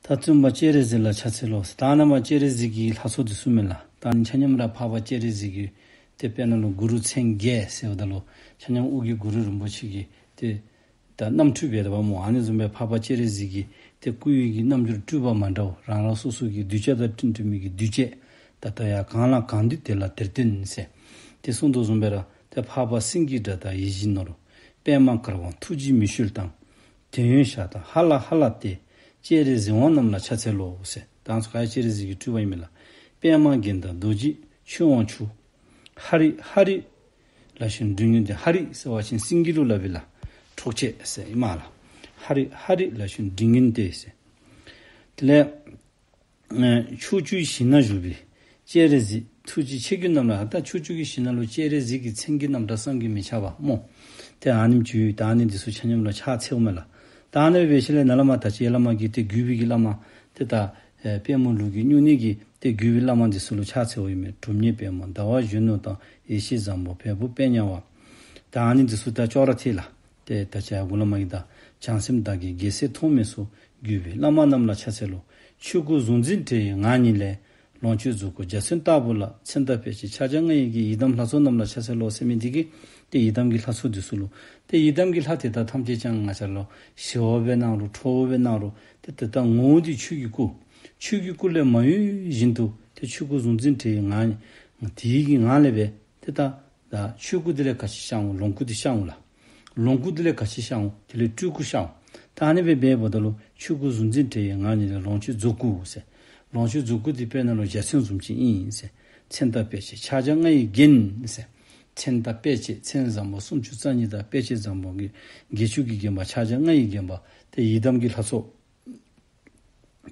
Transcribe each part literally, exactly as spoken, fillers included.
ད་བཙུན་པ་སྤྱན་རས་གཟིགས་ལ་ཕྱག་འཚལ་ལོ། ད་ནཱ་མར་སྤྱན་རས་གཟིགས་ཀྱི་ལྷ་ཚོགས་འདི་ཚུ་མས་ལགས། ད་ནི་ཆ་མཉམ་ར་འཕགས་པ་སྤྱན་རས་གཟིགས་ཀྱི་ཏེ་དཔེར་ན་ལུ་གུ་རུ་མཚན་བརྒྱད་ཟེརཝ་ད་ལུ་ཆ་མཉམ་ཨོ་རྒྱན་གུ་རུ་རིན་པོ་ཆེ་གི་ཏེ་ད་རྣམ་འཕྲུལ་འབད་དོ་བ་སྨོ། ཨ་ནི་བཟུམ་སྦེ་འཕགས་པ་སྤྱན་རས་གཟིགས་ཀྱི་ཏེ་སྐུ་ཡི་གི་རྣམ་འགྱུར་སྤྲུལ་པ་མ་འདྲཝ་རང་རང་སོ་སོ་གི་གདུལ་བྱ་དང་བསྟུན་བསྟུན་མི་གི་གདུལ་བྱ་ད་ལྟོ་ཡང་གང་ལ་གང་འདུལ་དེ་ལ་དེར་སྟོན་ཟེར་ཏེ་གསུངས་དོ་བཟུམ་སྦེ་ར་ཏེ་འཕགས་པ་སེང་གེའི་སྒྲ་དང་ཡིད་བཞིན་ནོར། པདྨ་གར་དབང་ཐུགས་རྗེའི་མུ་ཁྱུད་དང་། དོན་ཡོད་ཞགས་དང་ཧ་ལ་ཧ་ལ་སྟེ། སྤྱན་རས་གཟིགས་དབང་རྣམས་ལ་ཕྱག་འཚལ་ལོ་ཟེར། ད་ང་བཅས་ག་ར་སྤྱན་རས་གཟིགས་ཀྱི་སྤྲུལ་པ་ཨིན་མས་ལགས། པདྨ་རྒྱན་དང་རྡོ་རྗེ་ཆོས་དབང་ཕྱུག། ཧ་རི་ཧ་རི་ལ་ཞོན་མགྲིན་སྔོན་ཏེ། ཧ་རི་ཟེར་བ་ཅིན་སེང་གེ་ལུ་སླབ་ཨིན་ལགས། འཕྲོག་བྱེད་ཟེར་ཨིན་མས་ལགས། ཧ་རི་ཧ་རི་ལ་ཞོན་མགྲིན་སྔོན་ཏེ་ཟེར། དེ་ལས་ཕྱོགས་བཅུའི་ཞིང་ན་བཞུགས་པའི་སྤྱན་རས་གཟིགས། ཐུགས་རྗེ་ཆེ་མགོན་རྣམས་ལ། ད་ཕྱོགས་བཅུ་གི་ཞིང་ན་ལུ་སྤྱན་རས་གཟིགས་ཀྱི་མཚན་གྱི་རྣམ་གྲངས་བསམ་གྱིས་མི་ཁྱབ་པ་སྨོ། ཏེ་ཨ་ནེམ་ཅིག་ཡོད། ད་ཨ་ནི་འདི་ཚུ་ཆ་མཉམ་ལུ་ཕྱག་འཚལཝ་མས་ལགས། ད་ཨ་ནི་འབད་ཞིནམ་ལས་ནཱ་ལས་མར་ད་ཅི་ཡར་ལས་མར་གྱི་ཏེ་བརྒྱུད་པའི་གི་བླ་མ་ཏེ་ད་ཨེ་དཔལ་མོ་ལུགས་ཀྱི་སྨྱུང་གནས་ཀྱི་ཏེ་བརྒྱུད་པའི་བླ་མ་འདི་ཚུ་ལུ་ཕྱག་འཚལཝ་ཨིན་མས། གྲུབ་བརྙེས་དཔལ་མོ་ཟླ་བ་གཞོན་ནུ་དང་། ཡེ་ཤེས་བཟང་པོ་བལ་པོ་དཔལ་ཉ་བ། ད་ཨ་ནི་འདི་ཚུ་ད་ཅོག་ར་འཐད་ལགས། ཏེ་ད་ཅི་ཡར་མགུ་ལས་མར་གྱི་ད་བྱང་སེམས་བདག་གིས་རྒྱལ་སྲས་ཐོགས་མེད་སོགས། བརྒྱུད་པའི་བླ་མ་རྣམས་ལ་ཕྱག་འཚལ་ལོ། ཆོས་སྐུ་གཟུང་འཛིན་དྲི་ཡི་ངག་ཉིད་ལས། ལོངས་སྤྱོད་རྫོགས་སྐུ་འཇའ་ཚོན་ལྟ་བུ་ལ། མཚན་དང་དཔེ་བྱད་ཕྱག་རྒྱ་ལྔ་ཡི་རྒྱན། ཡི་དམ་ལྷ་ཚོགས་རྣམས་ལ་ཕྱག་འཚལ་ལོ་ཟེར་མི་འདི་གིས་ཏེ་ཡི་དམ་གྱི་ལྷ་ཚོགས་འདི་ཚུ་ལུ། ཏེ་ཡི་དམ་གྱི་ལྷ་དེ་དག་ཐམས་ཅད་ཀྱང་ང་བཅས་ལུ་ཞི་བ་སྦེ་སྣང་རུང་ཁྲོ་བོ་སྦེ་སྣང་རུང་ཏེ་དེ་དག་ངོ་བོ་འདི་ཆོས་ཀྱི་སྐུ། ཆོས་ཀྱི་སྐུ་ལས་མ་གཡོས་བཞིན་དུ་ཏེ་ཆོས་སྐུ་གཟུང་འཛིན་དྲི་ཡི་ངག་ཉིད་དེ་ཡི་གི་ངང་ལས་སྦེ་ཏེ་ད་ད་ཆོས་སྐུ་དེ་ལས་ག་ཅི་ཤར་འོང་། ལོངས་སྐུ་དེ་ཤར་འོང་ལགས། ལོངས་སྐུ་དེ་ལས་ག་ཅི་ཤར་འོང་། དེ་ལས་སྤྲུལ་སྐུ་ཤར་འོང་། ད་ཨ་ནི་སྦེ་འབདཝ་ད་ལུ་ཆོས་སྐུ་གཟུང་འཛིན་དྲི་ཡི་ངག་ཉིད་ལས། ལོངས་སྤྱོད་རྫོགས་སྐུ་ཟེར། ལོངས་སྤྱོད་རྫོགས་སྐུ་དེ་དཔེར་ན་ལུ་འཇའ་ཚོན་བཟུམ་ཅིག་ཨིན་ཟེར། མཚན་དང་དཔེ་བྱད་ཕྱག་རྒྱ་ལྔ་ཡི་རྒྱན་ཟེར། མཚན་དང་དཔེ་བྱད་མཚན་བཟང་པོ་སུམ་ཅུ་རྩ་གཉིས་དང་དཔེ་བྱད་བཟང་པོ་གི་བརྒྱད་ཅུ་གིས་བརྒྱན་པ་ཕྱག་རྒྱ་ལྔ་ཡིས་བརྒྱན་པ་ཏེ་ཡི་དམ་གྱི་ལྷ་ཚོགས།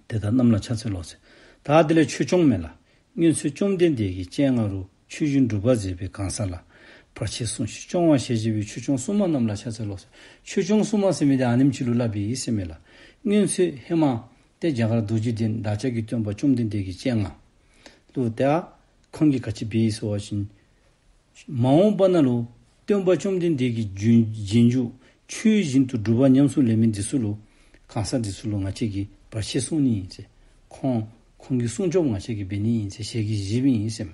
དེ་དག་རྣམས་ལ་ཕྱག་འཚལ་ལོ་ཟེར། ད་དེ་ལས་ཆོས་སྐྱོང་མས་ལགས། སྔོན་ཚེ་བཅོམ་ལྡན་འདས་ཀྱི་སྤྱན་སྔ་རུ། ཆོས་བཞིན་སྒྲུབ་པ་མཛད་པའི་གང་ཟག་ལ། བར་ཆད་སྲུང་ཞིང་སྐྱོང་བར་ཞལ་བཞེས་པའི། ཆོས་སྐྱོང་སྲུང་མ་རྣམས་ལ་ཕྱག་འཚལ་ལོ་ཟེར། ཆོས་སྐྱོང་སྲུང་མ་ཟེར་མི་འདི་ཨ་ནེམ་ཅིག་ལུ་སླབ་ཨིན་ཟེར་མས་ལགས། སྔོན་ཚེ་ཧེ་མ་ཏེ་རྒྱ་གར་རྡོ་རྗེ་གདན་བདག་ཅག་གི་སྟོན་པ་བཅོམ་ལྡན་འདས་ཀྱི་སྤྱན་སྔ་ལུ་ཏེ་ཨ་ཁོང་གིས་ག་ཅི་འབད་ཡི་ཟེར་བ་ཅིན་མ་འོངས་པ་ནང་ལུ་སྟོན་པ་བཅོམ་ལྡན་འདས་ཀྱི་རྗེས་རྗེས་འཇུག་ཆོས་བཞིན་དུ་སྒྲུབ་པ་ཉམས་སུ་ལེན་མི་འདི་ཚུ་ལུ་གང་ཟག་འདི་ཚུ་ལུ་ང་བཅས་ཀྱིས་བར་ཆད་སྲུང་ནི་ཨིན་ཟེར། ཁོང་ཁོང་གི་སྲུང་སྐྱོབ་ང་བཅས་ཀྱིས་འབད་ནི་ཨིན་ཟེར་ཞལ་གྱིས་བཞེས་པའི་ཨིན་ཟེར།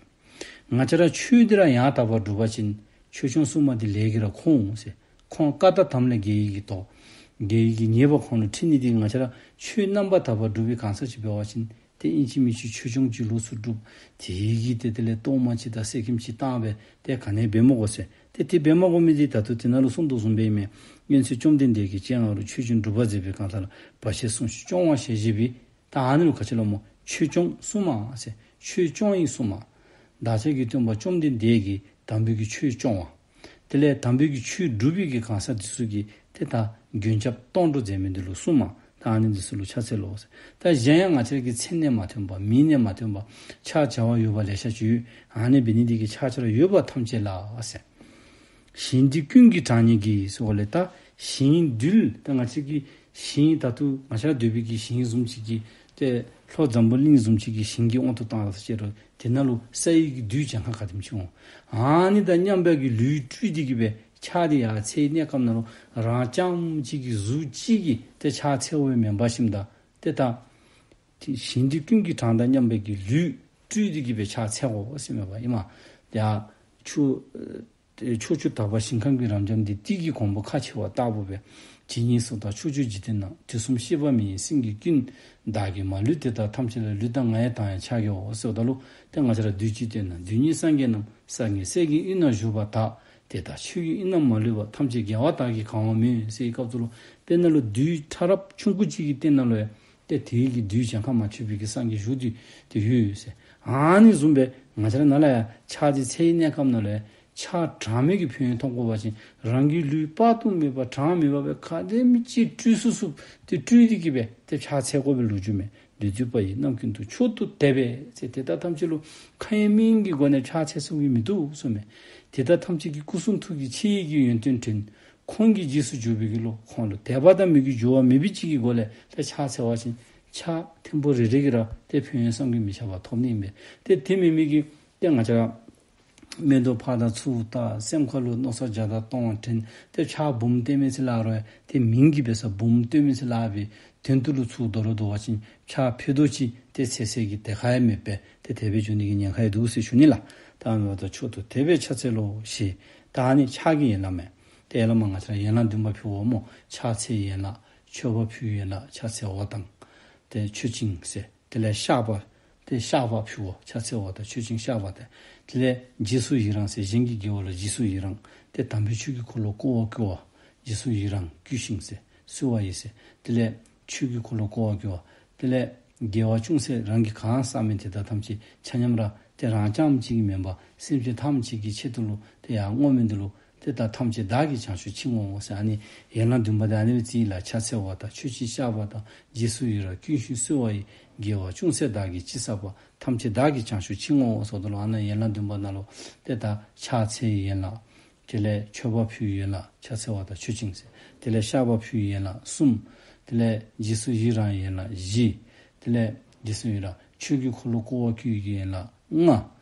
ང་བཅས་ར་ཆོས་འདི་ར་ཡང་དག་པར་སྒྲུབ་པ་ཅིན་ཆོས་སྐྱོང་སྲུང་མ་འདི་ལས་ཀྱིས་ར་ཁོང་འོང་ཟེར། ཁོང་བཀའ་དང་དམ་ལས་འགལ་ཡི་གི་དོགས་འགལ་ཡི་གི་ཉེས་པ་ཁོང་ལུ་འཁྲི་ནི་འདི་ང་བཅས་ར་ཆོས་རྣམ་པར་དག་པར་སྒྲུབ་པའི་གང་ཟག་ཅིག་འབད་བ་ཅིན་ཏེ་ཨིན་ཅི་མིན་ཅི་ཆོས་སྐྱོང་ཅིག་ལོགས་སུ་སྒྲུབ། དེ་གིས་ཏེ་དེ་ལས་གཏོར་མ་ཅིག་དང་གསེར་སྐྱེམས་ཅིག་བཏང་སྦེ་ཏེ་ག་ནི་འབད་མི་དགོ་ཟེར། ཏེ་དེ་འབད་མ་དགོ་མི་འདི་ད་ལྟོ་དེ་ནང་ལུ་གསུངས་དོ་བཟུམ་སྦེ་ཨིན་མས། སྔོན་ཚེ་བཅོམ་ལྡན་འདས་ཀྱི་སྤྱན་སྔ་རུ། ཆོས་བཞིན་སྒྲུབ་པ་མཛད་པའི་གང་ཟག་ལ། བར་ཆད་སྲུང་ཞིང་སྐྱོང་བར་ཞལ་བཞེས་པའི། ད་ཨ་ནི་ལུ་ག་ཅི་ལོ་སྨོ། ཆོས་སྐྱོང་སྲུང་མ་ཟེར། ཆོས་སྐྱོང་བའི་སྲུང་མ། བདག་ཅག་གི་སྟོན་པ་བཅོམ་ལྡན་འདས་ཀྱིས་དམ་པའི་གི་ཆོས་སྐྱོང་བ། དེ་ལས་དམ་པའི་གི་ཆོས་སྒྲུབ་པའི་གི་གང་ཟག་འདི་ཚུ་གི་ཏེ་ད་མགོན་སྐྱབས་སྡོང་གྲོགས་མཛད་མི་འདི་ལུ་སྲུང་མ། ད་ཨ་ནི་འདི་ཚུ་ལུ་ཕྱག་འཚལ་ལོ་ཟེར། ད་གཞན་ཡང་ང་བཅས་ཀྱི་མཚན་ནས་མ་ཐོན་པ་མིང་ནས་མ་ཐོན་པ་ཕྱག་བྱ་བ་ཡོད་པ་ལེ་ཤ་ཅིག་ཡོད། ཨ་ནི་འབད་ནི་འདི་གིས་ཕྱག་བྱར་ཡོད་པ་ཐམས་ཅད་ལ་ཟེར། ཞིང་འདི་ཀུན་གྱི་གྲངས་སྙེད་ཀྱི་ཟེརཝ་ལས་ད་ཞིང་རྡུལ་ད་ང་བཅས་ཀྱི་ཞིང་ད་ལྟོ་ང་བཅས་ར་སྡོད་པའི་གི་ཞིང་བཟུམ་ཅིག་གི་ཏེ་ལྷོ་འཛམ་བུ་གླིང་བཟུམ་ཅིག་གི་ཞིང་གི་དབང་དུ་བཏང་ས་ཅིག་རུང་དེ་ནང་ལུ་ས་ཡི་གི་རྡུལ་གྱངས་ཁ་ག་དེམ་ཅིག་འོང་། ཨ་ནི་དང་མཉམ་པའི་གི་ལུས་སྤྲུལ་ཏེ་གི་སྦེ་ཕྱག་འདི་ཡར་འཚལ་བའི་གནས་སྐབས་ནང་ལུ་རང་རྐྱངམ་གཅིག་གི་གཟུགས་གཅིག་གིས་ཏེ་ཕྱག་འཚལཝ་མེན་པར་ཞིནམ་ད་ཏེ་ད་ཞིང་འདི་ཀུན་གྱི་གྲངས་དང་མཉམ་པའི་གི་ལུས་སྤྲུལ་ཏེ་གི་སྦེ་ཕྱག་འཚལ་དགོ་ཟེར་མས་པ་ཨིན་མས། ཡ་ཆུ་ཏེ་ཕྱོགས་བཅུ་དག་པ་ཞིང་ཁམས་ཀྱི་རབ་འབྱམས་འདི་ཏིལ་གྱི་གོང་བུ་ཁ་ཕྱེ་བ་ལྟ་བུ་སྦེ། ཇི་སྙེད་སུ་དག་ཕྱོགས་བཅུའི་འཇིག་རྟེན་ན། དུས་གསུམ་གཤེགས་པ་མི་ཡི་སེང་གེ་ཀུན། བདག་གིས་མ་ལུས་དེ་དག་ཐམས་ཅད་ལ། ལུས་དང་ངག་ཡིད་དང་ཡང་ཕྱག་བགྱིའོ་ཟེརཝ་ད་ལུ་ཏེ་ང་བཅས་ར་བདུད་ཀྱི་སྟེང་ན་བདུད་སྙིང་སངས་རྒྱས་རྣམས། ས་ངེས་སྲས་ཀྱི་དབུས་ན་བཞུགས་པ་དག་དེ་དག་ཆོས་ཀྱི་དབྱིངས་རྣམས་མ་ལུས་པ། ཐམས་ཅད་རྒྱལ་བ་དག་གིས་གང་བར་མོས་ཟེར་བའི་སྐབས་སུ་ལུ་དཔེར་ན་ལུ་རྡུལ་ཕྲ་རབ་ཆུང་ཀུ་ཅིག་གི་སྟེང་ན་ལུ་ཡང་ཏེ་དེ་གི་རྡུལ་གྱངས་ཁ་མ་ཆོད་པའི་གི་སངས་རྒྱས་བཞུགས་ཏེ་ཏེ་ཡོད་ཟེར། ཨ་ནི་བཟུམ་སྦེ་ང་བཅས་ར་ནཱ་ལུ་ཡང་ཕྱག་འདི་འཚལ་བའི་གནས་སྐབས་ནང་ལུ་ཡང་ཕྱག་གྲངས་མེད་ཀྱི་ཕན་ཡོན་ཐོབ་དགོ་པ་ཅིན་རང་གི་ལུས་དཔག་ཏུ་མེད་པ་གྲངས་མེད་པ་སྦེ་ག་དེམ་ཅིག་སྤྲུལ་ཚུགས་ཚུགས་ཏེ་སྤྲུལ་ཏེ་གི་སྦེ་ཏེ་ཕྱག་འཚལ་དགོ་པའི་ལོ་རྒྱུས་མས། ལུས་བཏུད་པ་ཡིས་རྣམ་ཀུན་ཏུ། མཆོག་ཏུ་དད་པས་ཟེར། དེ་དག་ཐམས་ཅད་ལུ་མཁའ་དབྱིངས་མིག་གི་སྒོ་ནས་ཕྱག་འཚལ་ཚུགས་ཀྱི་མི་འདུག་གསུངས་མས། དེ་དག་ཐམས་ཅད་ཀྱི་སྐུ་གསུང་ཐུགས་ཀྱི་ཆེ་བའི་གི་ཡོན་ཏན་དྲན། ཁོང་གི་རྗེས་སུ་འཇུག་པའི་གི་བློ། ཁོང་ལུ་དད་པ་དང་མོས་གུས་འགྱུར་བ་མེད་པའི་ཅིག་གི་སྒོ་ལས་ཏེ་ཕྱག་འཚལ་བ་ཅིན་ཕྱག་ཐེངས་པོ་རེ་རེ་གིས་ར་ཏེ་ཕན་ཡོན་བསམ་གྱིས་མི་ཁྱབ་པ་ཐོབ་ནི་ཨིན་པས། ཏེ་དེ་མེན་མི་གི་ཏེ་ང་བཅས་ར་མེ་ཏོག་ཕར་དང་ཚུར་བལྟ། སེམས་ཁ་ལུ་མནོ་བསམ་བརྒྱ་དང་སྟོང་བ་དྲན། ཏེ་ཕྱག་འབུམ་བཏོན་མི་ཚུ་ལ་རུང་ཏེ་མིང་གིས་འབད་ས་འབུམ་བཏོན་མི་ཚུ་ལ་སྦེ་ དོན་དུ་ལུ་ཚུར་འདོར་རུང་འདོར་བ་ཅིན་ཕྱག་ཕུལ་དོ་ཅིག་ཏེ་འཚལ་ས་གི་དེ་ཁར་ཡང་མེདཔ་སྦེ་ཏེ་དེ་སྦེ་འགྱོ་ནི་གི་ཉེན་ཁ་ཡང་འདུག་ཟེར་ཞུ་ནི་ལགས། ད་མེད་པར་ཐག་ཆོད་དོ། དེ་སྦེ་ཕྱག་འཚལ་ལོ་ཞེས། ད་ཨ་ནི་ཕྱག་གི་ཡན་ལག་མས། ཏེ་ཡར་ལས་མར་ང་བཅས་ར་ཡན་ལག་བདུན་པ་ཕུལ་བ་སྨོ། ཕྱག་འཚལ་ཡན་ལག། མཆོད་པ་ཕུལ་ཡན་ལག། ཕྱག་འཚལ་བ་དང་། ཏེ་མཆོད་ཅིང་ཟེར། དེ་ལས་བཤགས་པ། ཏེ་བཤགས་པ་ཕུལ་བ། ཕྱག་འཚལ་བ་དང་མཆོད་ཅིང་བཤགས་པ་དང་། དེ་ལས་རྗེས་སུ་ཡི་རང་ཟེར། གཞན་གྱི་དགེ་བ་ལུ་རྗེས་སུ་ཡི་རང་། ཏེ་དམ་པའི་ཆོས་ཀྱི་འཁོར་ལོ་བསྐོར་བར་བསྐུལ་བ། རྗེས་སུ་ཡི་རང་བསྐུལ་ཞིང་ཟེར། གསོལ་བ་ཡི་ཟེར། དེ་ལས་ཆོས་ཀྱི་འཁོར་ལོ་བསྐོར་བར་བསྐུལ་བ། དེ་ལས་དགེ་བ་ཅུང་ཟད་རང་གིས་གང་བསགས་མི་དེ་དག་ཐམས་ཅད་ཆ་མཉམ་ར་ཏེ་རང་རྐྱངམ་གཅིག་གིས་མེན་པར་སེམས་ཅན་ཐམས་ཅད་ཀྱི་ཆེད་དུ་ལུ་ཏེ་ཡར་བསྔོ་མི་འདི་ལུ་ཏེ་ད་ཐམས་ཅད་བདག་གིས་བྱང་ཆུབ་ཕྱིར་བསྔོའོ་ཟེར། ཨ་ནི་ཡན་ལག་བདུན་པ་དེ་ཨ་ནི་སྦེ་རྩིས་ལགས། ཕྱག་འཚལ་བ་དང་མཆོད་ཅིང་བཤགས་པ་དང་། རྗེས་སུ་ཡི་རང་བསྐུལ་ཞིང་གསོལ་བ་ཡི། དགེ་བ་ཅུང་ཟད་བདག་གིས་ཅི་བསགས་པ། ཐམས་ཅད་བདག་གིས་བྱང་ཆུབ་ཕྱིར་བསྔོའོ་ཟེརཝ་ད་ལུ་ཨ་ནཱ་ཡན་ལག་བདུན་པ་ནང་ལུ་ཏེ་ད་ཕྱག་འཚལ་ཡན་ལག། དེ་ལས་མཆོད་པ་ཕུལ་ཡན་ལག། ཕྱག་འཚལ་བ་དང་མཆོད་ཅིང་ཟེར། དེ་ལས་བཤགས་པ་ཕུལ་ཡན་ལག་གསུམ། དེ་ལས་རྗེས་སུ་ཡི་རང་ཡན་ལག་བཞི། དེ་ལས་རྗེས་སུ་ཡི་རང་ཆོས་ཀྱི་འཁོར་ལོ་བསྐོར་བར་བསྐུལ་གྱི་ཡན་ལག་ལྔ།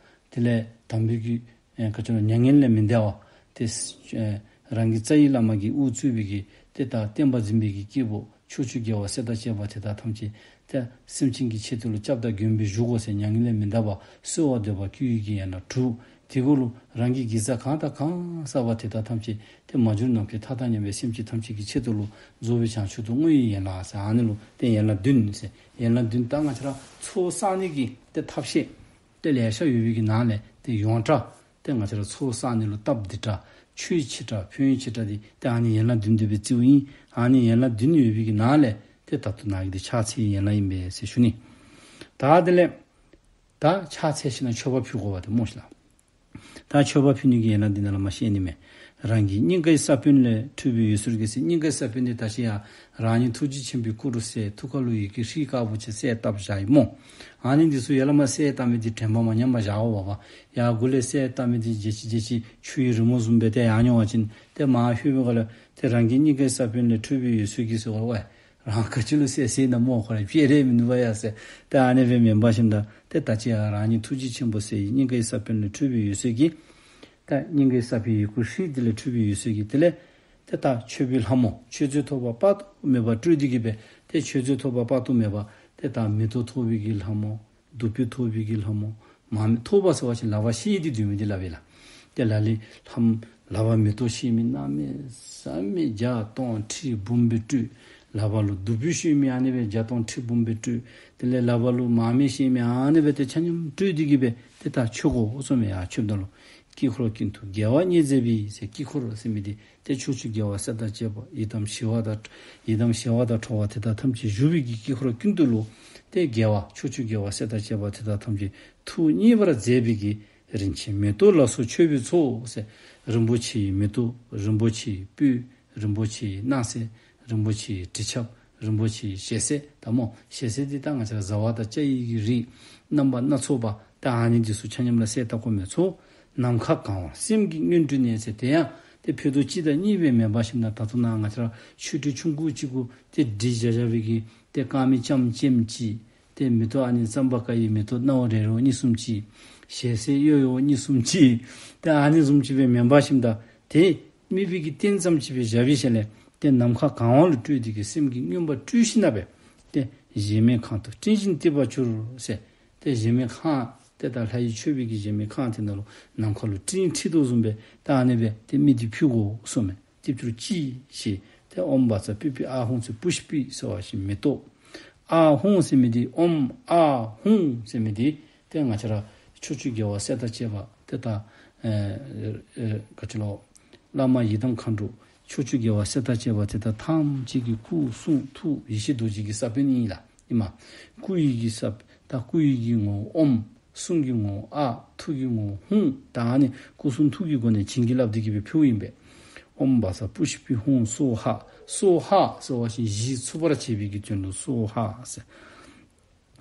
དེ་ལས་དམ་པའི་གི་ཨེ་ག་ཅི་ལོ་མྱ་ངན་ལས་མི་འདའ་བ། ཏེ་ཨེ་རང་གི་རྩ་བའི་བླ་མ་གིས་དབུ་གཙོས་པའི་གི་ཏེ་ད་བསྟན་པ་འཛིན་པའི་གི་སྐྱེས་བུ་ཕྱོགས་བཅུའི་རྒྱལ་བ་སྲས་དང་བཅས་པ་དེ་དག་ཐམས་ཅད་ཏེ་སེམས་ཅན་གྱི་ཆེད་དུ་ལུ་སྐྱབས་དང་མགོན་སྦེ་བཞུགས་དགོ་ཟེར། མྱ་ངན་ལས་མི་འདའ་བར་གསོལ་བ་འདེབས་པར་བསྐུལ་གྱི་ཡན་ལག་དྲུག། དེ་གུ་ལུ་རང་གིས་དགེ་རྩ་གང་དང་གང་བསགས་པ་དེ་དག་ཐམས་ཅད་ཏེ་མ་གྱུར་ནམ་མཁའི་མཐའ་དང་མཉམ་པའི་སེམས་ཅན་ཐམས་ཅད་ཀྱི་ཆེད་དུ་ལུ་རྫོགས་པའི་བྱང་ཆུབ་ཏུ་བསྔོ་བའི་ཡན་ལག་ཟེར། ཨ་ནི་ལུ་ཏེ་ཡན་ལག་བདུན་ཟེར། ཡན་ལག་བདུན་ད་ང་བཅས་ར་ཚོགས་བསགས་ནི་གི་ཏེ་ཐབས་ཤེས་ཏེ་ལེ་ཤ་ཡོད་པའི་གི་ནང་ལས་ཏེ་ཡོངས་གྲགས་ཏེ་ང་བཅས་ར་ཚོགས་བསགས་ནི་ལུ་སྟབས་བདེ་དྲགས་ཆོས་ཆེ་དྲགས་ཕན་ཡོན་ཆེ་དྲགས་འདི་ཏེ་ཨ་ནི་ཡན་ལག་བདུན་འདི་སྦེ་རྩིཝ་ཨིན། ཨ་ནི་ཡན་ལག་བདུན་ཡོད་པའི་གི་ནང་ལས་ཏེ་ད་ལྟོ་ནཱ་གི་འདི་ཕྱག་འཚལ་ཡན་ལག་ཨིན་པས་ཟེར་ཞུ་ནི། ད་དེ་ལས་ད་ཕྱག་འཚལ་ཞིནམ་ལས་མཆོད་པ་ཕུལ་དགོཔ་འདི་སྨོ་ཤིག་ལགས། ད་མཆོད་པ་ཕུལ་ནི་གི་ཡན་ལག་འདི་ནཱ་ལས་མར་བཤད་ནི་མས། རང་གི་སྙིང་གའི་ས་བོན་ལས་འཕྲོས་པའི་འོད་ཟེར་གྱིས་ཟེར། སྙིང་གའི་ས་བོན་འདི་ད་ཅི་ཡང་རང་ཉིད་ཐུགས་རྗེ་ཆེན་པོའི་སྐུ་རུ་གསལ། ཐུགས་ཀ་ལུ་ཡི་གེ་ཧྲཱིཿབ་ཅིག་གསལ་བཏབ་བཞག་ཡི་སྨོ། ཨ་ནི་འདི་ཚུ་ཡར་ལས་མར་གསལ་བཏབ་མི་འདི་དྲན་པ་མ་ཉམས་པར་བཞག་དགོ་པས། ཡར་མགུ་ལས་གསལ་བཏབ་མི་འདི་བརྗེད་ཅི་བརྗེད་ཅི་ཆུ་ཡི་རི་མོ་བཟུམ་སྦེ་ཏེ་ཡར་འགྱོ་བ་ཅིན་ཏེ་མར་ལྷོད་པའི་སྒང་ལས་ཏེ་རང་གི་སྙིང་གའི་ས་བོན་ལས་འཕྲོས་པའི་འོད་ཟེར་གྱིས་ཟེར་བ་ཝའི་རང་ག་ཅི་ལུ་གསལ་གསལ་ན་སྨོ། ཁོ་ར་སྤྱན་རས་མི་ནུབ་པས་ཡ་ཟེར། ཏེ་ཨ་ནི་སྦེ་མེན་པར་ཞིནམ་ད་ཏེ་ད་ཅི་ཡང་རང་ཉིད་ཐུགས་རྗེ་ཆེན་པོ་གསལ་བའི་སྙིང་གའི་ས་བོན་ལས་འཕྲོས་པའི་འོད་ཟེར་གྱིས། ད་སྙིང་གའི་ས་བོན་ཡི་གུ་ཧྲཱིཿདེ་ལས་འཕྲོས་པའི་འོད་ཟེར་གྱིས། དེ་ལས་ཏེ་ད་མཆོད་པའི་ལྷ་མོ་མཆོད་རྫས་ཐོགས་པ་དཔག་ཏུ་མེད་པ་སྤྲུལ་ཏེ་གི་སྦེ་ཏེ་མཆོད་རྫས་ཐོགས་པ་དཔག་ཏུ་མེད་པ་ཏེ་ད་མེ་ཏོག་ཐོགས་པའི་གི་ལྷ་མོ། བདུག་སྤོས་ཐོགས་པའི་གི་ལྷ་མོ། མར་མེ་ཐོགས་པ་ཟེར་བ་ཅིན་ལག་པར་བཤེད་དེ་སྡོད་མི་འདི་སླབ་ཨིན་ལགས། ཏེ་ལ་ལུ་ལྷམ་ལག་པར་མེ་ཏོག་བཤེད་མི་གནམ་མེད་ས་མེད་བརྒྱ་སྟོང་ཁྲི་འབུམ་སྦེ་སྤྲུལ། ལག་པར་ལུ་བདུག་སྤོས་བཤེད་མི་ཨ་ནི་སྦེ་བརྒྱ་སྟོང་ཁྲི་འབུམ་སྦེ་སྤྲུལ། དེ་ལས་ལག་པར་ལུ་མར་མེ་བཤེད་མི་ཨ་ནི་སྦེ་ཏེ་ཆ་མཉམ་སྤྲུལ་ཏེ་གི་སྦེ་ཏེ་ད་མཆོད་དགོ་གསུངམ་མས། ཡར་མཆོདཔ་ད་ལུ། དཀྱིལ་འཁོར་ཀུན་ཏུ་རྒྱལ་བ་མཉེས་མཛད་པའི་ཟེར། དཀྱིལ་འཁོར་ཟེར་མི་འདི་ཏེ་ཕྱོགས་བཅུའི་རྒྱལ་བ་སྲས་དང་བཅས་པ་ཡི་དམ་ཞི་བ་དང་ཡི་དམ་ཞི་བ་དང་ཁྲོ་བ་དེ་དག་ཐམས་ཅད་བཞུགས་པའི་གི་དཀྱིལ་འཁོར་ཀུན་ཏུ་ལུ་ཏེ་རྒྱལ་བ་ཕྱོགས་བཅུའི་རྒྱལ་བ་སྲས་དང་བཅས་པ་དེ་དག་ཐམས་ཅད་ཐུགས་མཉེས་པར་མཛད་པའི་གི་རིན་ཆེན་མེ་ཏོག་ལ་སོགས་མཆོད་པའི་ཚོགས་ཟེར། རིན་པོ་ཆེའི་མེ་ཏོག། རིན་པོ་ཆེའི་སྤོས། རིན་པོ་ཆེའི་སྣང་གསལ། རིན་པོ་ཆེའི་དྲི་ཆབ། རིན་པོ་ཆེའི་ཞལ་ཟས་ད་སྨོ། ཞལ་ཟས་འདི་ད་ང་བཅས་ར་བཟའ་བ་དང་བཅའ་བའི་གི་རིགས་རྣམ་པ་སྣ་ཚོགས་པ་ད་ཨ་ནི་འདི་ཚུ་ཆ་མཉམ་ར་གསལ་བཏབ་དགོ་མི་ཚུ། ནམ་མཁའ་གང་བ་སེམས་ཀྱི་མངོན་སྤྲུལ་ནས་ཟེར། དེ་ཡང་ཏེ་ཕྱེད་དོ་གཅིག་དང་གཉིས་སྦེ་མེན་པར་ཞིནམ་ད་ད་ལྟོ་ནཱ་ང་བཅས་ར་མཆོད་ཁྲི་ཆུང་ཀུ་ཅིག་གུ་ཏེ་སྒྲིག་བཞག་བཞག་པའི་གི་ཏེ་དཀར་མེ་ལྕམ་ལྕེམ་ཅིག། ཏེ་མེ་ཏོག་ཨ་ནི་ཙམ་པ་ཀ་ཡི་མེ་ཏོག་སྣ་བོ་རེ་རེ་བ་གཉིས་གསུམ་ཅིག། ཞལ་ཟས་ཡོ་ཡོ་བ་གཉིས་གསུམ་ཅིག། ཏེ་ཨ་ནི་བཟུམ་ཅིག་སྦེ་མེན་པར་ཞིནམ་ད་ཏེ་དམིགས་པའི་གི་རྟེན་ཙམ་ཅིག་སྦེ་བཞག་པའི་ཤུལ་ལས་ཏེ་ནམ་མཁའ་གང་བ་ལུ་སྤྲུལ་ཏེ་གི་སེམས་ཀྱི་མངོན་པར་སྤྲུལ་ཞིནམ་ལས་ཏེ་གཞལ་མེད་ཁང་དུ་སྤྲིན་བཞིན་གཏིབས་པར་གྱུར་ཟེར། ཏེ་གཞལ་མེད་ཁང་ཏེ་ད་ལྷ་ཡིས་མཆོད་པའི་གི་གཞལ་མེད་ཁང་དེ་ནང་ལུ་ནམ་མཁའ་ལུ་སྤྲིན་འཁྲིགས་དོ་བཟུམ་སྦེ་ད་ཨ་ནི་སྦེ་ཏེ་དམིགས་ཏེ་ཕུལ་དགོ་གསུངམ་མས། གཏིབས་གྱུར་ཅིག་ཞེས་ཏེ་ཨོཾ་བཛྲ་པུཥྤེ་ཨཱཿཧཱུྃ་ཟེར། པུཥྤེ་ཟེར་བ་ཅིན་མེ་ཏོག། ཨཱཿཧཱུྃ་ཟེར་མི་འདི་ཨོཾ་ཨཱཿཧཱུྃ་ཟེར་མི་འདི་ཏེ་ང་བཅས་ར་ཕྱོགས་བཅུའི་རྒྱལ་བ་སྲས་དང་བཅས་པ་ཏེ་ད་ཨེ་ཨེ་ག་ཅི་ལོ་བླ་མ་ཡི་དམ་མཁའ་འགྲོ་ཕྱོགས་བཅུའི་རྒྱལ་བ་སྲས་དང་བཅས་པ་དེ་དག་ཐམས་ཅད་ཀྱི་སྐུ་གསུང་ཐུགས་ཡེ་ཤེས་རྡོ་རྗེ་གི་ས་བོན་ཨིན་ལགས། ཨིན་མས། སྐུ་ཡི་གི་ས་ད་སྐུ་ཡི་གི་ངོ་བོ་ཨོཾ། གསུང་གི་ངོ་བོ་ཨཱཿ། ཐུགས་ཀྱི་ངོ་བོ་ཧཱུྃ། ད་ཨ་ནི་སྐུ་གསུང་ཐུགས་ཀྱི་སྒོ་ནས་བྱིན་གྱིས་བརླབས་ཏེ་གི་སྦེ་ཕུལཝ་ཨིན་པས། ཨོཾ་བཛྲ་པུཥྤེ་ཧཱུྃ་སྭཱ་ཧཱ། སྭཱ་ཧཱ་ཟེར་བ་ཅིན་གཞི་ཚུགས་པར་བྱེད་པའི་གི་དོན་ལུ་སྭཱ་ཧཱ་ཟེར།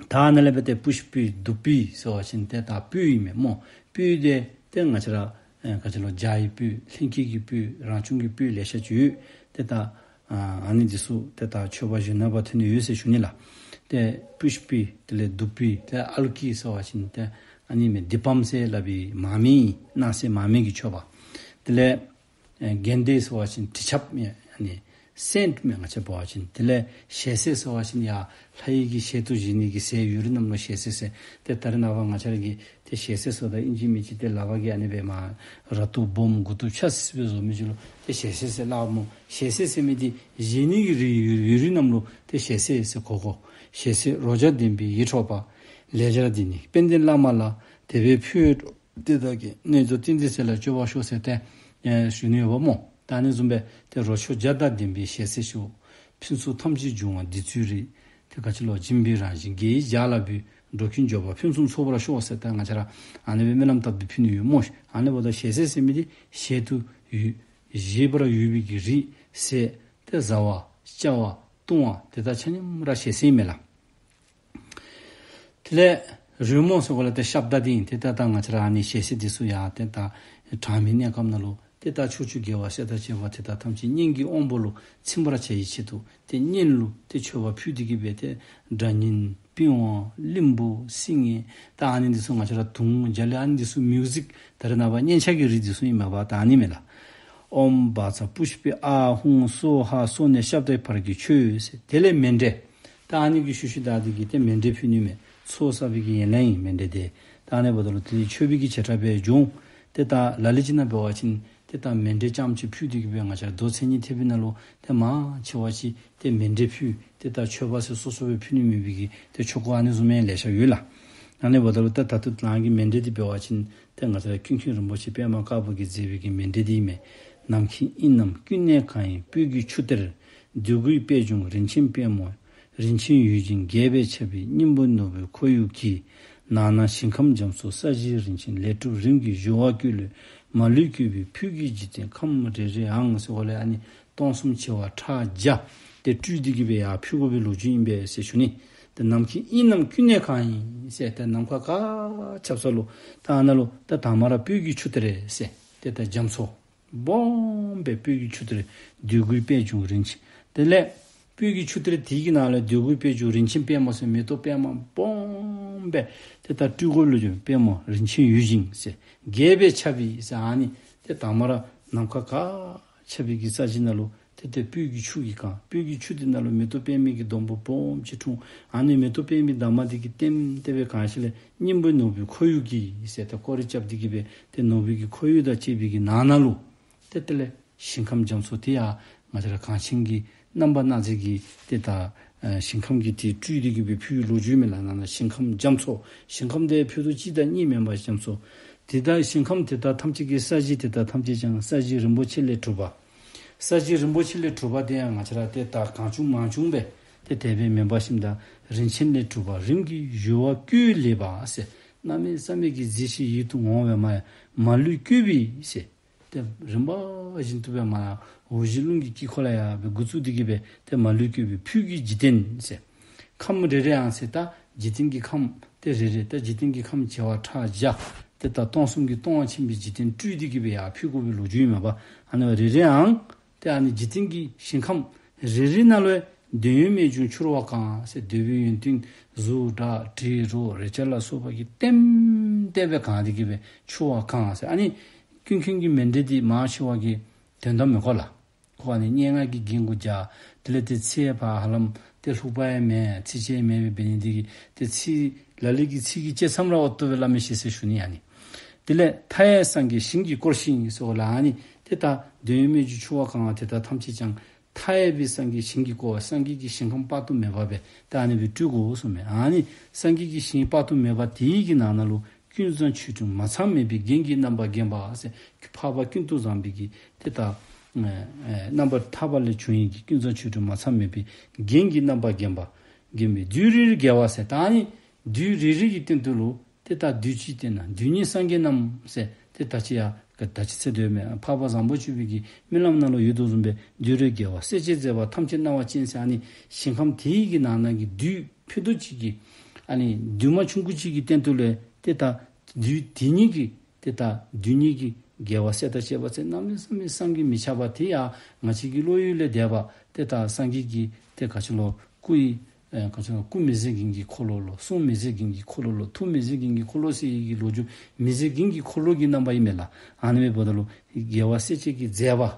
ད་ཨ་ནཱ་ལས་འབད་དེ་པུཥྤེ་བདུག་སྤོས་ཟེར་བ་ཅིན་ཏེ་ད་སྤོས་ཨིན་མས་སྨོ། སྤོས་འདི་ཏེ་ང་བཅས་ར་ཨེ་ག་ཅི་ལོ་བྱ་ཡི་སྤོས་ལྷན་སྐྱེས་ཀྱི་སྤོས་རང་བྱུང་གི་སྤོས་ལེ་ཤ་ཅིག་ཡོད། ཏེ་ད་ཨ་ཨ་ནི་འདི་ཚུ་ཏེ་ད་མཆོད་པ་བཞེས་ནི་འབད་ཐོན་ནི་ཡོད་ཟེར་ཞུ་ནི་ལགས། ཏེ་པུཥྤེ་དེ་ལས་བདུག་སྤོས་ཏེ་ཨཱ་ལོ་ཀེ་ཟེར་བ་ཅིན་ཏེ་ཨ་ནི་མས། དཱི་པཾ་ཟེར་སླབ་པའི་མར་མེ་སྣང་གསལ་མར་མེ་གི་མཆོད་པ། དེ་ལས་ཨེ་གནྡྷེ་ཟེར་བ་ཅིན་དྲི་ཆབ་ཨ་ནི་ སེནཊ་མས་ང་བཅས་འབད་བ་ཅིན། དེ་ལས་ཞལ་ཟས་ཟེར་བ་ཅིན་ཡར་ལྷ་ཡི་གི་ཞལ་དུ་བཞེས་ནི་གི་ཟས་ཡོད་རིགས་རྣམས་ལུ་ཞལ་ཟས་ཟེར། ཏེ་ད་རེས་ནངས་པ་ང་བཅས་ར་གིས་ཏེ་ཞལ་ཟས་ཟེརཝ་ད་ཨིན་ཅི་མིན་ཅི་ཏེ་ལག་པ་གིས་ཨ་ནི་སྦེ་མར་ར་ཏོ་སྦོམ་མགུ་ཏོ་ཕྱ་སི་སི་སྦེ་བཟོ་མི་ཅིག་ལུ་ཏེ་ཞལ་ཟས་ཟེར་སླབ་སྨོ། ཞལ་ཟས་ཟེར་མི་འདི་བཞེས་ནི་གི་རིགས་ཡོད་ཡོད་རིགས་རྣམས་ལུ་ཏེ་ཞལ་ཟས་ཟེར་གོ་གོ། ཞལ་ཟས་རོ་བརྒྱ་ལྡན་པའི་ཡིད་འཕྲོག་པ། ལེགས་སྦྱར་འདི་ནི་དཔལ་ལྡན་བླ་མ་ལ། དེ་བས་ཕུལ་དེ་དག་གི། རྣལ་འབྱོར་ཏིང་འཛིན་ཟས་ལ་སྤྱོད་པར་ཤོག་ཟེར་ཏེ་ཨེ་ཞུ་ནི་ཡོདཔ་སྨོ། ད་ཨ་ནི་བཟུམ་སྦེ་ཏེ་རོ་མཆོག་བརྒྱ་དང་ལྡན་པའི་ཞལ་ཟས་ཤོག། ཕུན་ཚོགས་ཐམས་ཅད་འབྱུང་བ་འདི་ཚུ་རེ། ཏེ་ག་ཅི་ལོ། སྦྱིན་པའི་རང་བཞིན་དགེ་བའི་ཞགས་ལ་འབུལ། འགྲོ་ཀུན་འབྱོར་པ་ཕུན་སུམ་ཚོགས་པར་ཤོག་ཟེར་ཏེ་ང་བཅས་ར་ཨ་ནི་སྦེ་སྨོན་ལམ་བཏབ་སྟེ་ཕུལ་ནི་ཡོད་སྨོ། ཨ་ནི་འབདཝ་ད་ཞལ་ཟས་ཟེར་མི་འདི་ཞལ་དུ་ཡོད་བཞེས་པར་ཡོད་པའི་གི་རིགས་ཟས་ཏེ་བཟའ་བ་བཅའ་བ་བཏུང་བ་དེ་དག་ཆ་མཉམ་ར་ཞལ་ཟས་མས་ལགས། དེ་ལས་རོལ་མོ་ཟེར་གོ་ལགས། ཏེ་ཤབྡ་འདི་ཨིན། ཏེ་ད་ད་ང་བཅས་ར་ཨ་ནི་ཞལ་ཟས་འདི་ཚུ་ཡང་ཏེ་ད་གྲངས་མེད་གནས་སྐབས་ནང་ལུ་ཏེ་ད་ཕྱོགས་བཅུའི་རྒྱལ་བ་སྲས་དང་བཅས་པ་དེ་དག་ཐམས་ཅད་སྙན་གྱི་དབང་པོ་ལུ་ཚིམ་པར་བྱ་བའི་ཆེད་དུ་ཏེ་སྙན་ལུ་ཏེ་མཆོད་པ་ཕུལ་ཏེ་གི་སྦེ་ཏེ་སྒྲ་སྙན་པི་ཝང་གླིང་བུ་སིལ་སྙན་ད་ཨ་ནི་འདི་ཚུ་ང་བཅས་ར་དུང་རྒྱ་གླིང་ཨ་ནི་འདི་ཚུ་མིའུ་ཟིཀ་ད་རེས་ནངས་པ་སྙན་ཆ་གི་རིགས་འདི་ཚུ་ཨིན་མས་པ། ད་ཨ་ནི་མས་ལགས། ཨོཾ་བཛྲ་པུཥྤེ་ཨཱཿཧཱུྃ་སྭཱ་ཧཱ། སོ་ནས་ཤབྡའི་བར་གྱི་ཆོས་ཟེར། དེ་ལས་མཎྜལ། ད་ཨ་ནི་གི་ཤུལ་ཤུལ་བདའ་སྟེ་གི་ཏེ་མཎྜལ་ཕུལ་ནི་མས། ཚོགས་བསགས་པའི་གི་ཡན་ལག་ཨིན་མཎྜལ་འདི། ད་ཨ་ནི་འབདཝ་ད་ལུ་དེ་མཆོད་པའི་གི་བྱེ་བྲག་སྦེ་འབྱུང་། ཏེ་ད་ལ་ལུ་ཅིག་ནང་འབད་བ་ཅིན་ཏེ་ད་མཎྜལ་རྐྱངམ་ཅིག་ཕུལ་ཏེ་གི་སྦེ་ང་བཅས་ར་མདོ་མཚན་ཉིད་ཐེག་པའི་ནང་ལུ་ཏེ་མང་ཆེ་བ་ཅིག་ཏེ་མཎྜལ་ཕུལ། ཏེ་ད་མཆོད་པ་ཟེར་སོ་སོ་སྦེ་ཕུལ་ནི་མེད་པའི་གི་ཏེ་ཆོ་ག་ཨ་ནི་བཟུམ་མའི་ལེ་ཤ་ཡོད་ལགས། ཨ་ནི་འབདཝ་ད་ལུ་ཏེ་ད་ལྟོ་ནཱ་གི་མཎྜལ་འདི་འབད་བ་ཅིན་ཏེ་ང་བཅས་ར་ཀུན་མཁྱེན་རིན་པོ་ཆེ་པདྨ་དཀར་པོ་གིས་མཛད་པའི་གི་མཎྜལ་འདི་ཨིན་མས། ནམ་མཁའི་དབྱིངས་རྣམས་ཀུན་ནས་གང་ཡིན། སྤོས་ཀྱི་ཆུ་གཏེར་འདོད་དགུའི་དཔལ་འབྱུང་། རིན་ཆེན་པདྨོ། རིན་ཆེན་ཡུལ་ཅན་རྒྱས་པའི་ཆར་འབེབས། སྙིང་པོ་ནོར་བུའི་ཁོར་ཡུག་གི། ནང་ན་ཞིང་ཁམས་རྒྱ་མཚོ་ས་གཞི་རིན་ཆེན། ལས་གྲུབ་རིམ་གྱིས་གཞོལ་བ་ཀུན་ལས། མ་ལུས་བཀོད་པའི་ཕུད་ཀྱི་འཇིག་རྟེན་ཁམས་རེ་རེའང་ཟེར་གོ་ལགས། ཨ་ནི་སྟོང་གསུམ་བྱེ་བ་ཕྲག་བརྒྱ་ཏེ་སྤྲུལ་ཏེ་གི་སྦེ་ཡར་ཕུལ་དགོ་པའི་ལོ་རྒྱུས་ཨིན་པས་ཟེར་ཞུ་ནི། ཏེ་ནམ་མཁའི་དབྱིངས་རྣམས་ཀུན་ནས་གང་ཡིན་ཟེར་ཏེ་ནམ་མཁའ་ག་ཁྱབ་ས་ལུ་ད་ཨ་ནཱ་ལུ་ད་དང་པ་ར་སྤོས་ཀྱི་ཆུ་གཏེར་ཟེར་ཏེ་ད་རྒྱ་མཚོ་སྦོམ་སྦེ་སྤོས་ཀྱི་ཆུ་གཏེར་འདོད་དགུའི་དཔལ་འབྱུང་རིན་ཆེན། དེ་ལས་སྤོས་ཀྱི་ཆུ་གཏེར་དེ་གི་ནང་ལས་འདོད་དགུའི་དཔལ་འབྱུང་རིན་ཆེན་པདྨོ་ཟེར་མེ་ཏོག་པདྨ་སྦོམ་སྦེ་ཏེ་ད་སྤྲུལ་དགོ་པའི་ལོ་རྒྱུས། པདྨོ་རིན་ཆེན་ཡུལ་ཅན་ཟེར་རྒྱས་པའི་ཆར་འབེབས་ཟེར། ཨ་ནི་ཏེ་དང་པ་ར་ནམ་མཁའ་ག་ཁྱབ་པའི་གི་ས་གཞི་ནང་ལུ་ཏེ་ཏེ་སྤོས་ཀྱི་ཆུ་གིས་གང་། སྤོས་ཀྱི་ཆུ་དེ་ནང་ལུ་མེ་ཏོག་པདྨའི་གི་སྡོང་པོ་སྦོམ་ཅིག་འཁྲུངས། ཨ་ནི་མེ་ཏོག་པདྨའི་འདབ་མ་དེ་གིས་ལྟེམ་ལྟེ་སྦེ་གང་ཞིནམ་ལས་སྙིང་པོ་ནོར་བུའི་ཁོར་ཡུག་གི་ཟེར་ཏེ་སྐོར་ར་རྐྱབ་སྟེ་གི་སྦེ་ཏེ་ནོར་བུའི་གི་ཁོར་ཡུག་དང་བཅས་པའི་གི་ནང་ན་ལུ་ཏེ་དེ་ལས་ཞིང་ཁམས་རྒྱ་མཚོ་དེ་ཡང་ང་བཅས་ར་གངས་ཅན་གྱི་རྣམ་པར་སྣང་མཛད་ཀྱི་ཏེ་ད་ཨ་ཞིང་ཁམས་ཀྱི་དེ་སྤྲུལ་ཏེ་གི་སྦེ་ཕུལ་བའི་ལོ་རྒྱུས་མས་ལགས། ནང་ན་ཞིང་ཁམས་རྒྱ་མཚོ། ཞིང་ཁམས་དེ་ཕུད་རྡོག་གཅིག་དང་གཉིས་མེན་པར་རྒྱ་མཚོ། དེ་དག་ཞིང་ཁམས་དེ་དག་ཐམས་ཅད་ཀྱི་ས་གཞི་དེ་དག་ཐམས་ཅད་ཀྱང་ས་གཞི་རིན་པོ་ཆེ་ལས་གྲུབ་པ། ས་གཞི་རིན་པོ་ཆེ་ལས་གྲུབ་པ་དེ་ཡང་ང་བཅས་ར་ཏེ་ད་གང་བྱུང་མང་བྱུང་སྦེ་ཏེ་དེ་སྦེ་མེན་པར་ཞིནམ་ད་རིན་ཆེན་ལས་གྲུབ་པ། རིམ་གྱིས་གཞོལ་བ་ཀུན་ལས་པ་ཟེར། གནམ་མེད་ས་མེད་ཀྱི་མཛེས་ཤིང་ཡིད་དུ་འོང་བའི་མ་མ་ལུས་བཀོད་པའི་ཟེར། ཏེ་རིམ་པ་བཞིན་དུ་སྦེ་མར་འོག་གཞི་རླུང་གི་དཀྱིལ་འཁོར་ལས་ཡར་སྦེ་འགོ་བཙུགས་ཏེ་གི་སྦེ་ཏེ་མ་ལུས་བཀོད་པའི་ཕུད་ཀྱི་འཇིག་རྟེན་ཟེར། ཁམས་རེ་རེའང་ཟེར་ད་འཇིག་རྟེན་གྱི་ཁམས་ཏེ་རེ་རེ་ད་འཇིག་རྟེན་གྱི་ཁམས་བྱེ་བ་ཕྲག་བརྒྱ་ཏེ་ད་སྟོང་གསུམ་གྱི་སྟོང་པ་ཆེན་པོའི་འཇིག་རྟེན་སྤྲུལ་ཏེ་གི་སྦེ་ཡར་ཕུལ་དགོ་པའི་ལོ་རྒྱུས་མས་པ། ཨ་ནི་རེ་རེའང་ཏེ་ཨ་ནི་འཇིག་རྟེན་གྱི་ཞིང་ཁམས་རེ་རེ་ནང་ལུ་འདོད་ཡོན་རྨད་བྱུང་ཕྱུར་བུར་གང་ཟེར། འདོད་པའི་ཡོན་ཏན་གཟུགས་སྒྲ་དྲི་རོ་རེག་བྱ་ལ་སོགས་པ་གིས་ལྟེམ་ལྟེ་སྦེ་གང་སྟེ་གི་སྦེ་ཕྱུར་བུར་གང་ཟེར། ཨ་ནི་ཀུན་མཁྱེན་གྱི་མཎྜལ་འདི་མང་ཆེ་བ་གིས་དོན་དག་མི་གོ་ལགས། ཁོ་ཨ་ནི་སྙན་ངག་གི་རྒྱན་གུ་སྦྱར། དེ་ལས་ཏེ་ཚིག་ཕར་ཧ་ལམ་ཏེ་ལྷུག་པ་ཡང་མེད་ཚིགས་བཅད་མེད་པའི་འབད་ནི་དེ་གིས་ཏེ་ཚིག་ལ་ལུ་གིས་ཚིག་གི་བཅད་མཚམས་ར་འོ་ཏོ་སྦེ་སླབ་མི་ཤེས་ཟེར་ཞུ་ནི་ཨ་ནི། དེ་ལས་མཐའ་ཡས་སངས་རྒྱས་ཞིང་གིས་བསྐོར་ཞིང་ཟེར་གོ་ལགས། ཨ་ནི་ཏེ་ད་འདོད་ཡོན་རྨད་བྱུང་ཕྱུར་བུར་གང་བ་དེ་དག་ཐམས་ཅད་ཀྱང་མཐའ་ཡས་པའི་སངས་རྒྱས་ཞིང་གིས་བསྐོར་བ་སངས་རྒྱས་ཀྱི་ཞིང་ཁམས་དཔག་ཏུ་མེད་པ་སྦེ་ཏེ་ཨ་ནི་སྦེ་སྤྲུལ་དགོ་གསུངས་མས། ཨ་ནི་སངས་རྒྱས་ཀྱི་ཞིང་དཔག་ཏུ་མེད་པ་དེའི་གི་ནང་ན་ལུ་ཀུན་བཟང་ཆོས་དྲུག་མ་ཚང་མེད་པའི་རྒྱན་གྱིས་རྣམ་པར་བརྒྱན་པ་ཟེར། འཕགས་པ་ཀུན་ཏུ་བཟང་པོའི་གི་ཏེ་ད་ཨེ་ཨེ་རྣམ་པར་ཐར་པ་ལས་བྱུང་བའི་གི་ཀུན་བཟང་ཆོས་དྲུག་མ་ཚང་མེད་པའི་རྒྱན་གྱིས་རྣམ་པར་བརྒྱན་པ། བརྒྱན་པའི་བདུད་རེ་རེ་རྒྱལ་བ་ཟེར། ད་ཨ་ནི་བདུད་རེ་རེ་གི་སྟེང་དུ་ལུ་ཏེ་ད་བདུད་ཅིག་སྟེང་ན་བདུད་སྙིང་སངས་རྒྱས་རྣམས་ཟེར་ཏེ་ད་ཅི་ཡང་ག་ད་ཅི་ཟེར་དོ་མས། འཕགས་པ་བཟང་པོ་སྤྱོད་པའི་གི་སྨོན་ལམ་ནང་ལུ་ཡོད་དོ་བཟུམ་སྦེ་བདུད་རེ་རྒྱལ་བ་སྲས་བཅས་མཛད་པ་ཐམས་ཅད་སྣང་བ་ཅན་ཟེར། ཨ་ནི་ཞིང་ཁམས་དེའི་གི་ནང་ན་གི་བདུད་ཕུད་རྡོག་གཅིག་གི་ཨ་ནི་བདུད་མ་ཆུང་ཀུ་ཅིག་གི་སྟེང་དུ་ལས་ཏེ་ད་བདུད་དེ་ཉིད་ཀྱི་ཏེ་ད་བདུད་སྙིང་གི་རྒྱལ་བ་སྲས་དང་བཅས་པ་ཚུ་གནམ་མེད་ས་མེད་བསམ་གྱིས་མི་ཁྱབ་པ་དེ་ཡང་ང་བཅས་ཀྱི་བློ་ཡུལ་ལས་འདས་པ་ཏེ་ད་སངས་རྒྱས་ཀྱི་ཏེ་ག་ཅི་ལོ་སྐུ་ཡི་ཨེ་ག་ཅི་ལོ་སྐུ་མི་ཟད་རྒྱན་གྱི་འཁོར་ལོ་ལོ། གསུང་མི་ཟད་རྒྱན་གྱི་འཁོར་ལོ་ལོ། ཐུགས་མི་ཟད་རྒྱན་གྱི་འཁོར་ལོ་ཟེར་བའི་གི་ལོ་རྒྱུས་མི་ཟད་རྒྱན་གྱི་འཁོར་ལོ་གི་རྣམ་པ་ཨིན་མས་ལགས། ཨ་ནི་སྦེ་འབདཝ་ད་ལུ་རྒྱལ་བ་སྲས་བཅས་ཀྱི་མཛད་པ་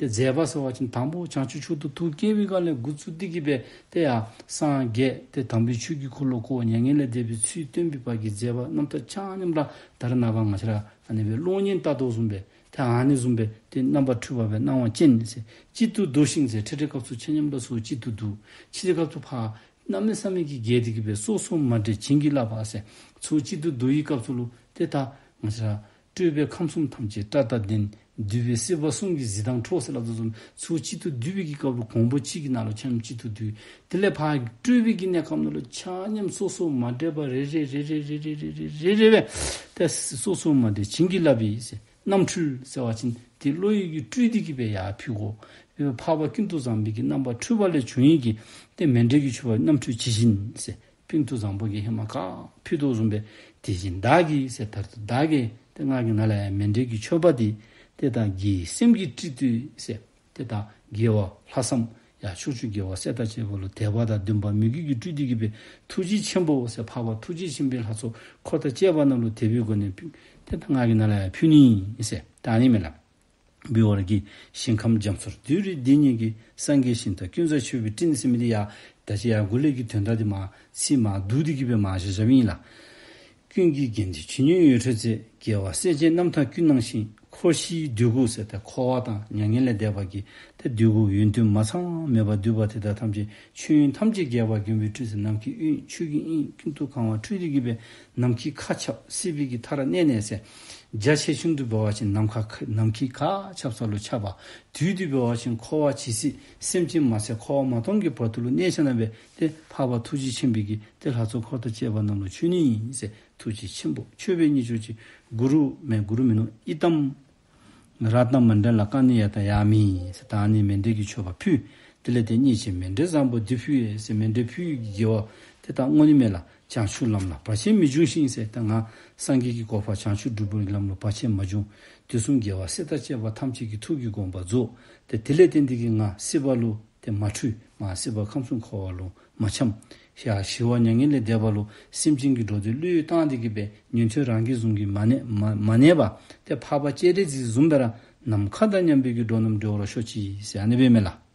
མཛད་པ་ཟེར་བ་ཅིན་དང་པོ་བྱང་ཆུབ་མཆོག་ཏུ་ཐུགས་བསྐྱེད་པའི་སྒང་ལས་འགོ་བཙུགས་ཏེ་གི་སྦེ་ཏེ་ཡ་སངས་རྒྱས་ཏེ་དམ་པའི་ཆོས་ཀྱི་འཁོར་ལོ་བསྐོར་མྱ་ངན་ལས་འདས་པའི་ཚུལ་སྟོན་པའི་བར་གྱི་མཛད་པ་རྣམ་ཐར་ཆ་མཉམ་ར་ད་རེས་ནངས་པ་ང་བཅས་ར་ཨ་ནི་སྦེ་གློག་བརྙན་ལྟ་དོ་བཟུམ་སྦེ་ཏེ་ཨ་ནི་བཟུམ་སྦེ་ཏེ་རྣམ་པར་འཕྲུལ་པ་སྦེ་སྣང་བ་ཅན་ཟེར། གཅིག་ཏུ་བསྡུ་ཞིང་ཟེར། འཕྲལ་འཕྲལ་སྐབས་སུ་ཆ་མཉམ་ར་ཚུར་གཅིག་ཏུ་བསྡུ། ཕྱི་དེ་སྐབས་སུ་ཕར་གནམ་མེད་ས་མེད་ཀྱི་རྒྱས་ཏེ་གི་སྦེ་སོ་སོ་མ་འདྲེས་བྱིན་གྱིས་བརླབས་པ་ཟེར། ཚུར་གཅིག་ཏུ་བསྡུ་བའི་སྐབས་སུ་ལུ་ཏེ་ད་ང་བཅས་ར་སྤྲུལ་པའི་ཁམས་གསུམ་ཐམས་ཅད་སྐྲ་དང་ལྡན། འདུས་པའི་སྲིད་པ་གསུམ་གྱི་གཟི་མདངས་འཕྲོག་ཟེར་སླབ་དོ་བཟུམ། ཚུར་གཅིག་ཏུ་བསྡུ་བའི་གི་སྐབས་ལུ་གོང་བུ་གཅིག་གི་ནང་ལུ་ཆ་མཉམ་གཅིག་ཏུ་བསྡུ། དེ་ལས་ཕར་སྤྲུལ་པའི་གི་གནས་སྐབས་ནང་ལུ་ཆ་མཉམ་སོ་སོ་མ་འདྲེས་པར་རེ་རེ་རེ་རེ་སྦེ་ཏེ་སོ་སོ་མ་འདྲེས་བྱིན་གྱིས་བརླབས་པའི་ཟེར། རྣམ་འཕྲུལ་ཟེར་བ་ཅིན་ཏེ་བློ་ཡི་གི་སྤྲུལ་ཏེ་གི་སྦེ་ཡར་ཕུལ་དགོ། འཕགས་པ་ཀུན་ཏུ་བཟང་པོའི་གི་རྣམ་པར་འཕྲུལ་པ་ལས་བྱུང་ཡི་གི་ཏེ་མཎྜལ་གྱི་མཆོད་པ་རྣམ་འཕྲུལ་ཇི་བཞིན་ཟེར། ཀུན་ཏུ་བཟང་པོ་གིས་ཧེ་མ་ག་ཕུལ་དོ་བཟུམ་སྦེ་དེ་བཞིན་བདག་གིས་ཟེར། ད་རུང་བདག་གིས་ཏེ་ང་གིས་ནཱ་ལས་ཡར་མཎྜལ་གྱི་མཆོད་པ་འདི་ཏེ་ད་བགྱིས་སེམས་ཀྱིས་སྤྲུལ་ཏེ་ཟེར། ཏེ་ད་རྒྱལ་བ་ལྷ་བསམ་ཡ་ཕྱོགས་བཅུའི་རྒྱལ་བ་སྲས་དང་བཅས་པ་ལུ་དད་པ་དང་འདུན་པ་མོས་གུས་ཀྱིས་སྤྲུལ་ཏེ་གི་སྦེ་ཐུགས་རྗེ་ཆེན་པོ་ཟེར། འཕགས་པ་ཐུགས་རྗེ་ཆེན་པོའི་ལྷ་ཚོགས་འཁོར་དང་བཅས་པ་རྣམས་ལུ་དད་པའི་སྒོ་ནས་ཏེ་ད་ང་གིས་ནཱ་ལས་ཡར་ཕུལ་ནི་ཟེར། ད་ཨ་ནི་མས་ལགས། འབུལ་བར་བགྱི། ཞིང་ཁམས་རྒྱ་མཚོར་བདུད་རིགས་འདི་ཉིད་ཀྱིས། སངས་རྒྱས་ཞིང་དང་ཀུན་བཟང་མཆོད་པའི་སྤྲིན་ཟེར་མི་འདི་ཡ་ད་ཅི་ཡར་འགོ་ལས་ཀྱི་དོན་དག་འདི་མར་ཚིག་མར་བསྡུ་སྟེ་གི་སྦེ་མར་བཞག་བཞགཔ་ཨིན་ལགས། ཀུན་གྱི་དགེ་འདུན་ཇི་སྙེད་ཡོད་འཕྲོ་མཛད། རྒྱལ་བ་སྲས་བཅས་རྣམ་ཐར་ཀུན་སྣང་ཞིང་། འཁོར་ཞིའི་འདོད་དགུ་ཟེར། ད་འཁོར་བ་དང་མྱ་ངན་ལས་འདས་པ་གི་ད་འདོད་དགུ་ཡོན་ཏན་མ་ཚང་མེད་པར་འདུས་པ་དེ་དག་ཐམས་ཅད་མཆོད་ཡོན་ཐམས་ཅད་རྒྱས་པར་མགོན་པོས་སྤྲུལ་ཟེར། ནམ་མཁའི་དབྱིངས་ཆོས་ཀྱི་དབྱིངས་ཀུན་ཏུ་གང་བར་སྤྲུལ་ཏེ་གི་སྦེ་ནམ་མཁའི་མཁའ་ཁྱབ་སྲིད་པའི་གི་མཐར་གནས་ནས་ཟེར། རྒྱ་ཆེ་ཆུང་དུ་འབད་བ་ཅིན་ནམ་མཁའ་ཁ་ནམ་མཁའི་མཁའ་ཁྱབ་ས་ལུ་ཁྱབ་པ། དུས་དུ་འབད་བ་ཅིན་འཁོར་བ་ཇི་སྲིད་སེམས་ཅན་མ་ཚད་འཁོར་བ་མ་སྟོངས་ཀྱི་བར་དུ་ལུ་གནས་ཤ་ན་སྦེ་ཏེ་འཕགས་པ་ཐུགས་རྗེ་ཆེན་པོའི་གི་ཏེ་ལྷ་ཚོགས་འཁོར་དང་བཅས་པ་རྣམས་ལུ་མཆོད་ནི་ཨིན་ཟེར། ཐུགས་རྗེ་ཆེན་པོ་མཆོད་པའི་དངོས་གྲུབ་ཅིག། གུ་རུ་མེན་གུ་རུ་མིན་ནུག། ཨི་ཏམ་རཏྣ་མཎྜལ་ཀ་ནི་ཡ་ཏ་ཡ་མི་ཟེར། ད་ཨ་ནི་མཎྜལ་གྱི་མཆོད་པ་ཕུལ། དེ་ལས་ཏེ་སྙིང་རྗེའི་མཎྜལ་བཟང་པོ་འདི་ཕུལ་ཡས་ཟེར། མཎྜལ་ཕུལ་ཡས་ཀྱི་དགེ་བ་དེ་ད་དངོས་ནི་མས་ལགས། བྱང་ཆུབ་ལམ་ལ་བར་ཆད་མི་འབྱུང་ཞིང་ཟེར། ད་ང་སངས་རྒྱས་ཀྱི་གོ་འཕང་བྱང་ཆུབ་སྒྲུབ་པའི་ལམ་ལུ་བར་ཆད་མ་བྱུང་། དུས་གསུམ་རྒྱལ་བ་སྲས་དང་བཅས་པ་ཐམས་ཅད་ཀྱི་ཐུགས་ཀྱི་དགོངས་པ་རྫོགས། ཏེ་དེ་ལས་བརྟེན་ཏེ་གི་ང་སྲིད་པ་ལུ་ཏེ་མ་འཁྲུལ། མར་སྲིད་པ་ཁམས་གསུམ་འཁོར་བ་ལུ་མ་འཁྱམས། ཡར་ཞི་བ་མྱ་ངན་ལས་འདས་པ་ལུ་སེམས་ཅན་གྱི་འགྲོ་དོན་བློས་བཏང་སྟེ་གི་སྦེ་ཉན་ཐོས་རང་རྒྱལ་གསུམ་གྱིས་མ་གནས་མ་མ་གནས་པ་ཏེ་འཕགས་པ་སྤྱན་རས་གཟིགས་བཟུམ་སྦེ་ར་ནམ་མཁའ་དང་མཉམ་པའི་གི་འགྲོ་རྣམས་སྒྲོལ་བར་ཤོག་ཅིག་ཟེར་ཨ་ནི་སྦེ་མས་ལགས།